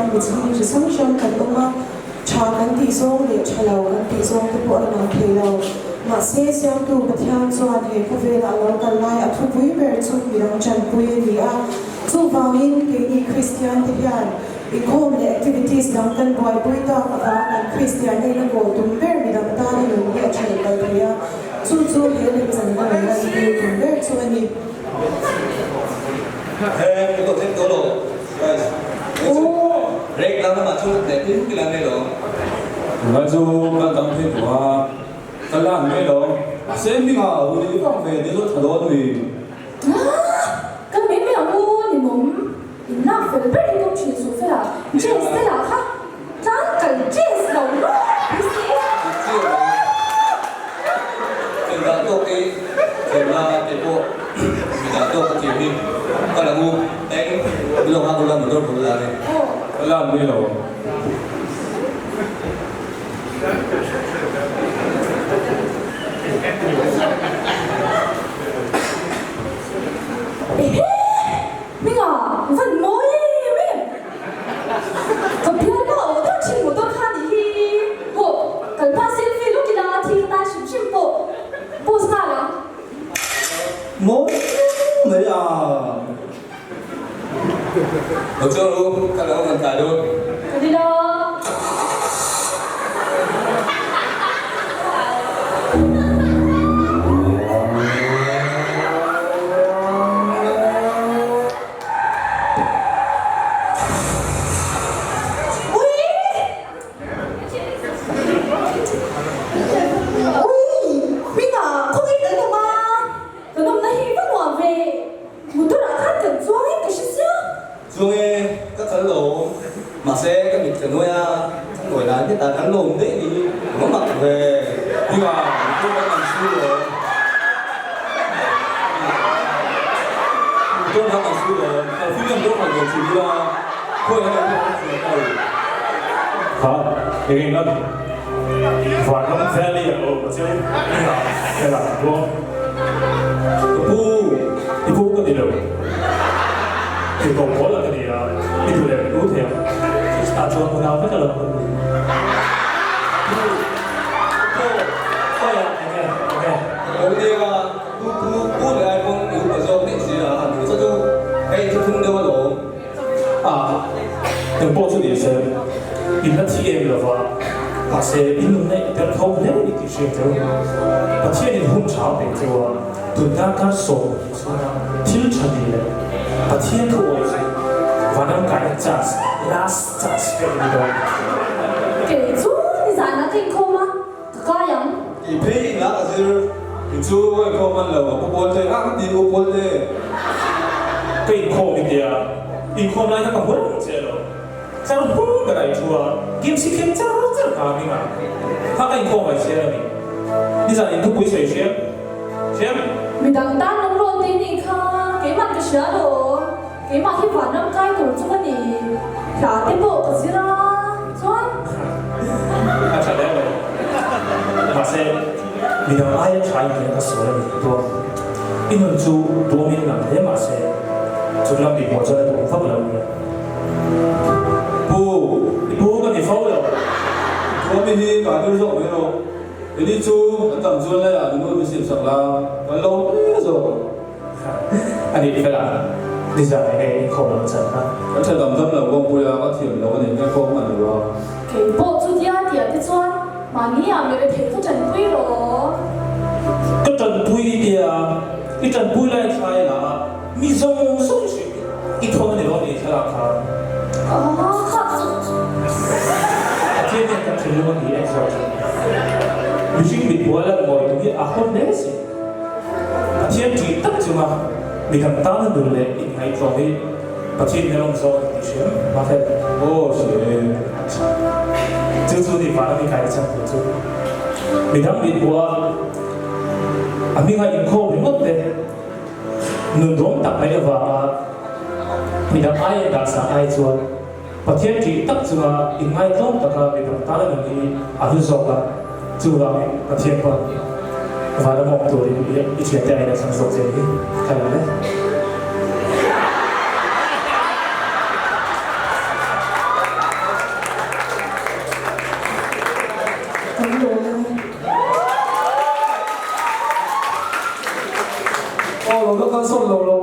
hian mi chhung chi hrang hrang kan awm a, tha kan tih zawng leh tha lo kan tih zawng te pawh a inang thei lo. Mahse, Siamtu Pathian chuan he khawvela a lo kal lai a thupui ber chu midang chanpui a ni a. Chuvangin, keini Kristian te hian inkhawm leh activities dang kan buaipui tak avang kan Kristian neihna kawl tum ber midang tana nun hi a tha kal thei a, chu chu he lemchanna rawn lantir tum ber chu a ni. Tunlai chu kan dang phei tawh a, ka lan mai lo. Mahse hmingah hun i vang ve ni chu tha dawn mi. Ka mai mai ang u ni mawm. In lak fel ber hi tum thin suh fel ah. Dress te lah kha tlang kal dress lo rawh si. Fel dah tawk i fel la te pawh mi dah tawk a thiam hi ka lang u eng mi lo nghak ula motor phur la ni. Ka lan mai lo. Ehe! Hminga van mawi em em! Ka bialpa aw deuh thin motor kha nih hi pawh kal hma selfie lawk ila thil ka tan hrim hrim pawh post nghal ang. Mawi em mai a. Lo chuang ru, ka lo rawn tlai dawn. Ka ni lo. Ui! Ui! Hmingah khawngaih kan awm a, kan awmna hi va nuam ve. Motor ah khan kan chuang in ka hre sia. Chuang e, ka kal lo. Mahse ka mit ka nuai a, ka nuai lai hetah kan lawm daih ni hi ka mak ve. Hminga, motor kan an su lo. Motor kan an su lo. Kal fim em dawn han rawn chhun ila, khawi an lo pawh an chhuah ta u. Kha, eng eng an Vanram Valley ah aw ka cheu hminga hela an tuam. Ka pu, i pu ka ni lo. Tirhkoh pawl ah ka ni a, i duh leh ka u thei ang. Krista chuan unau vek a lo kan ni. Pu, pu, khawiah enge, enge? Ka lo nia, ka pu, pu, pu leh ai pawn i upa zawk daih sia, han duh chu chu hei thu thum deuh alawm. A, engpawh chu ni se, in la thi em lova, mahse in nunna in tel tho hle ni tih hriat cheu. Pathian in hun tha a pek cheu a, tunlai kar 12 chhunga thil tha ni leh Pathian thu awih chu vanram kaina chance, last chance vek a ni dawn. Kei chu nizanah ka inkhawm a, ka kai ang. Tih phei in ah ka zir. Kei chu ka inkhawm hman lo, a pu pawl te, a ka ti u pawl te. Ka inkhawm i tia, inkhawm lai kha ka hmu reng che lo. Char hur ka daih thu a, game si khem char char ka hming a, kha ka inkhawm ai chiang a ni. Nizan in thupui sawi hriam hriam. Midang tan an rawn tih nih kha keimah ka hria lo, keimah hi vanram kai tur chu ka ni, hla te pawh ka zir a, chuan. A tha hle mai. Mahse, midang aia tha in tih a ka sawi a ni tuam. I nun chu duamin lang hle mahse, chunglam tih hmuh chuan a duhawm vak lo nia. Pu, i pu ka ni fo lo. Thuami hi ka tir zawk mai rawh. Ini chu kan tam chuan laiah nunu min sim sak la, kan lo hle zawk. A nih fel a, nizan eng nge inkhawm lam chan kha? Ka tha dam dam lo kawngpui a, ka thiam lo a ni, ka khawm hman lo a. Kei pawh chu tia tia te chuan mahni ah mi rethei ka tanpui rawh. Ka tanpui tia, i tanpui lai thlai la a. Mi zawng zawng hrim i thawn a ni lo ni thlalak kha. Pathian hian kan thinlung a ni en zawk thin. Mihring mit hmuh a lan mawi tum hi a hawn hle si. Pathian ṭih tak chunga mi kan tana nun leh inngaihtlawm hi Pathian in a lawm zawk a ni tih hria mahse. Aw hria e. Chu chu ni vana mi kai chhan tur chu midang mit hmuh a a hminga inkhawm ringawt te. Nun dawm tak mai avanga midang aia dah sang ai chuan Pathian ṭih tak chunga inngaihtlawm taka midang tana nun hi a hlu zawk a, chuvangin Pathian pawn vana mawng turin i ṭhiante aiin a thlang zawk che hi ka lo le. Aw lo la kalsawn lo lo.